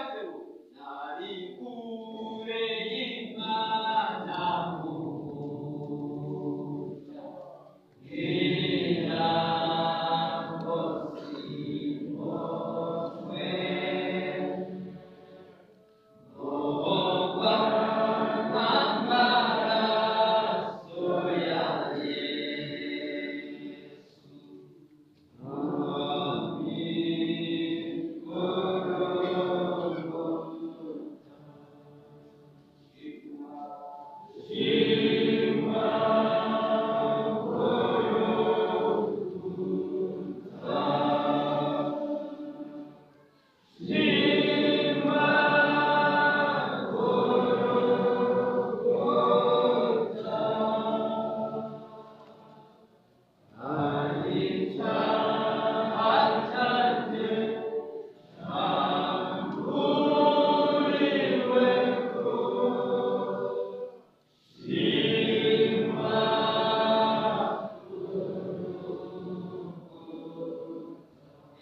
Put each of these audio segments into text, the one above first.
Yavuze ngo nari kure y'Imana kugira ngo simbonwe ubugwa n'amaraso ya Yesu.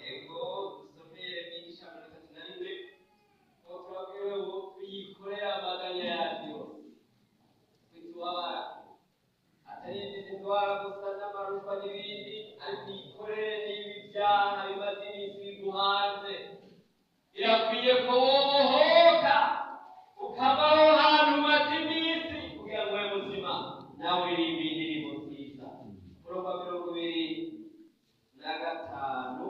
Ego dusome Yeremiya igice cya 31, aho turabwiwe ngo tuyikorere amaganya yacu yose, twitubabara atari izi ndwara gusa n'amarufa n'ibindi, ariko uyikorere n'ibi byaha bimaze iminsi biguhanze. Birakwiye ko wobohoka ukavaho hantu umaze iminsi kugira ngo ube muzima, nawe uririmbe indirimbo nziza. Umurongo wa 25.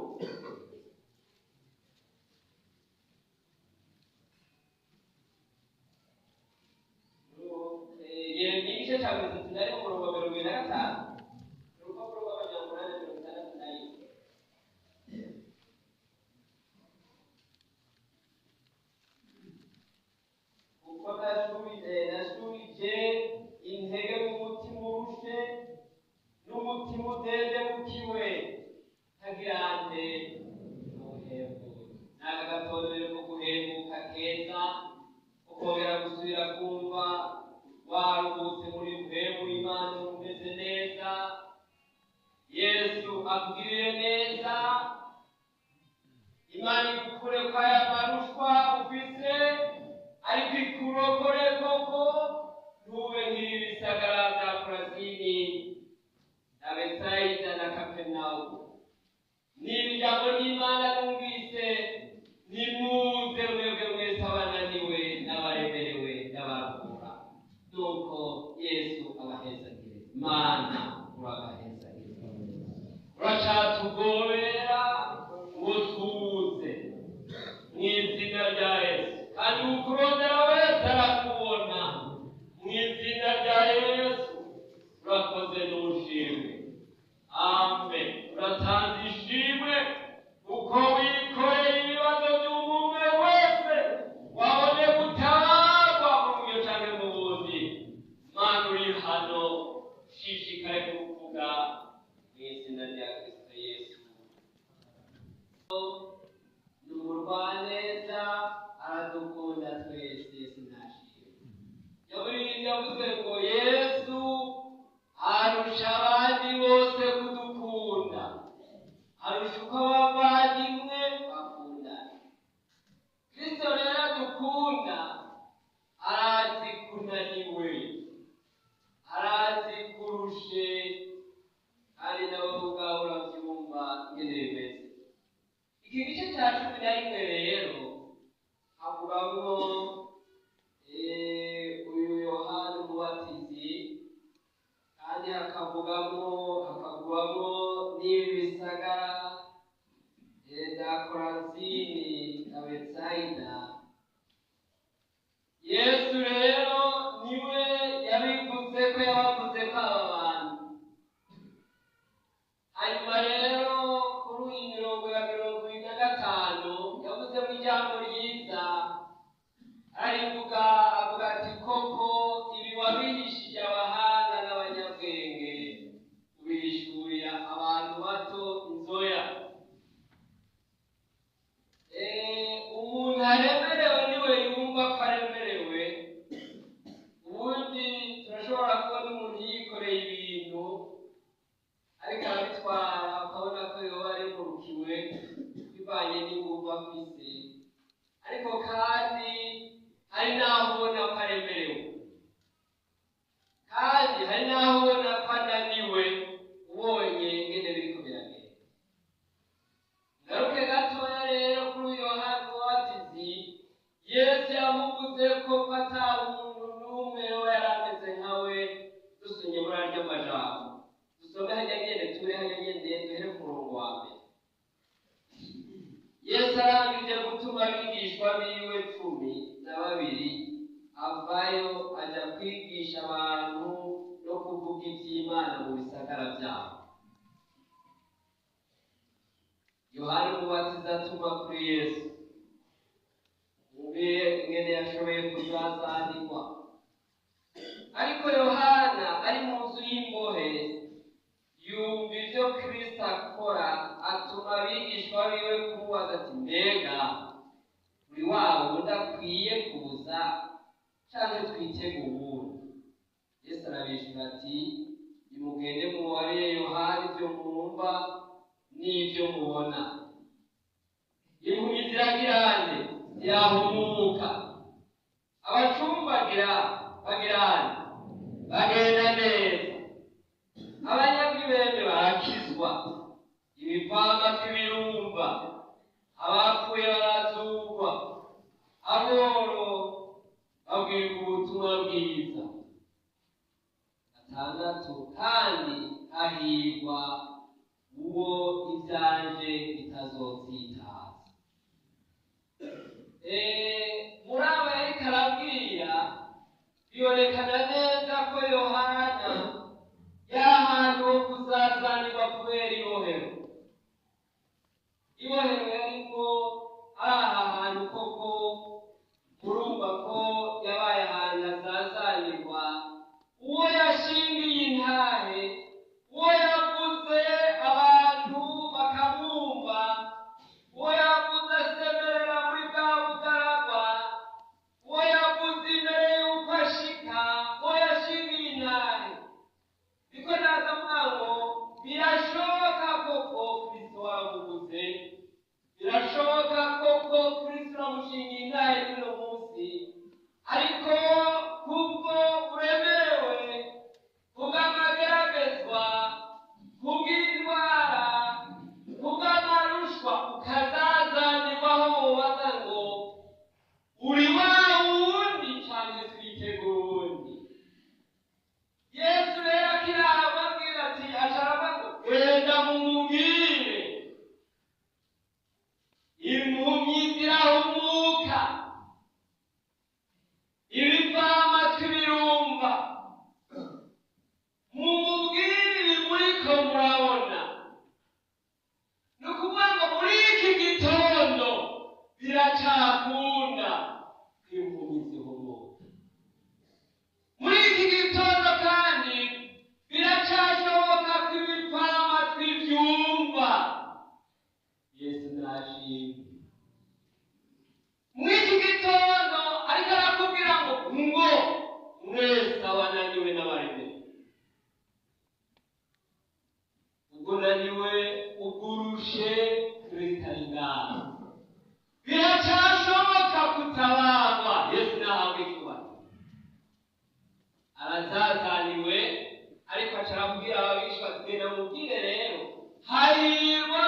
Yeremiya igice cya 31, umurongo wa 25, urupapuro rw'amajana 861. Kuko nashubije intege mu mutima urushe n'umutima udendebukiwe, ntagirante ntuhembuke. N'aka gatondero ko guhembuka keza, ukongera gusubira kumva waruhutse muri mpemu Imana, umeze neza. Yesu akugirire neza, Imana igukure kwaya marushwa ufise, ariko ikurokore koko, ntube nk'ibi bisagara bya Korazini na Betsaida na Kaperinawumu. Niba ijambo ry'Imana numvise, nimuze mwebwe mwese abananiwe n'abaremerewe n'abaruhura. Nuko Yesu abahezagire. Mana, urabahezagire, uracatugobera ngo tuze mu izina rya Yesu, kandi ukurondera wese arakubona mu izina rya Yesu. Urakoze n'ushimwe. Amen. Uratanze ishimwe kuko wikoreye ibibazo by'umwe wese wabone gutagwa mu buryo canke mu bundi. Mana, uri hano, shishikare kuvuga mu izina rya Kristo Yesu. Ni umurwaneza, aradukunda twese. Yesu ntashimwe. Yaburiye yavuze ngo Yesu arusha abandi bose kudukunda, arusha uko abavandimwe bakundana. Kristo rero adukunda, arazi kunaniwe, arazi kurushe, kandi nawe ubwawe urabyumva ingene bimeze. Iki gice cya 11 rero havugamwo uyu Yohana Umubatizi, kandi hakavugwamo n'ibi bisagara bya Korazini na Betsaida. Yesu rero niwe yabivuze ko yabavuze ko aba bantu. Hanyuma rero kuri iyi mirongo ya 25 yavuzemo ijambo ryiza, arivuga avuga ati koko ibi wabihishije abahanga n'abanyabwenge, ubihishurira abantu bato inzoya. Umuntu aremerewe niwe yumva ko aremerewe. Ubundi turashobora kubona umuntu yikoreye ibintu ariko arabitwara, ukabona ko yoba aremurukiwe bivanye n'inguvu afise, ariko kandi hari n'aho ubona ko aremerewe, kandi hari n'aho ubona ko ananiwe, ubonye ingene biriko biragenda. Ngaruke gatoya rero kuri Yohana Umubatizi. Yesu yamuvuze ko ata muntu n'umwe we yari ameze nkawe. Dusomye muri aryo majambo, dusome hajya nyene, ture hajya nyene, duhere ku murongo wa mbere. Yesu arangije gutuma abigishwa biwe 12, avayo aja kwigisha abantu no kuvuga ivy'Imana mu bisagara vyabo. Yohana Umubatizi atuma kuri Yesu. Mubire ingene yashoboye kuzazanirwa. Ariko Yohana ari mu nzu y'imbohe, yumva ivyo Kristo akora, atuma abigishwa biwe kumubaza ati: mbega uri wa wundi akwiye kuza, canke twitege uwundi? Yesu arabishura ati: nimugende mubarire Yohana ivyo mwumva n'ivyo mubona. Impumyi ziragirane zirahumuka, abacumbagira bagirane bagenda neza, abanyabwibembe barakizwa, ibipfamatwi birumva, abapfuye barazurwa, aboro babwirwa ubutumwa bwiza. 6, kandi hahirwa uwo ivyanje bitazotsitaza. Muri aba yariko arabwira, bibonekana neza ko Yohana yari ahantu ho kuzazanirwa kubera ibohero. Ibohero yariko ari aha hantu koko, urumva ko yabaye ahantu azazanirwa. Uwo yashingiye intahe, uwo yavuze abantu bakamwumva, uwo yavuze asemerera muri bwa bugaragwa, uwo yavuze imbere y'uko ashika, uwo yashingiye intahe. Niko naza mwango, birashoboka koko Kristo waramuvuze, birashoboka koko Kristo uramushingiye intahe uno munsi, ariko kubwo uremerewe, kubw'amageragezwa, kubw'indwara, kubw'amarushwa, ukazazanirwaho mubaza ngo uri wa wundi canke twitege uwundi? Yesu rero akiraha ababwira ati, aca ngo genda mumubwire impumyi zirahumuka, ibipfamatwi birumva, mumubwire ibi muriko murabona. Ni ukuvuga ngo muri iki gitondo biracakunda ko impumyi zihumuka. Muri iki gitondo kandi biracashoboka ko ibipfamatwi vyumva. Yesu nashimwe. Muri iki gitondo ariko arakubwira ngo mwese abananiwe n'abaremere, ubwo unaniwe ugurushe, Kristo ari ngaha. Biracashoboka kutabarwa. Yesu nahabwe icyubahiro. Arazazaniwe, ariko aca arabwira ababishwa ati: genda mubwire rero hahirwa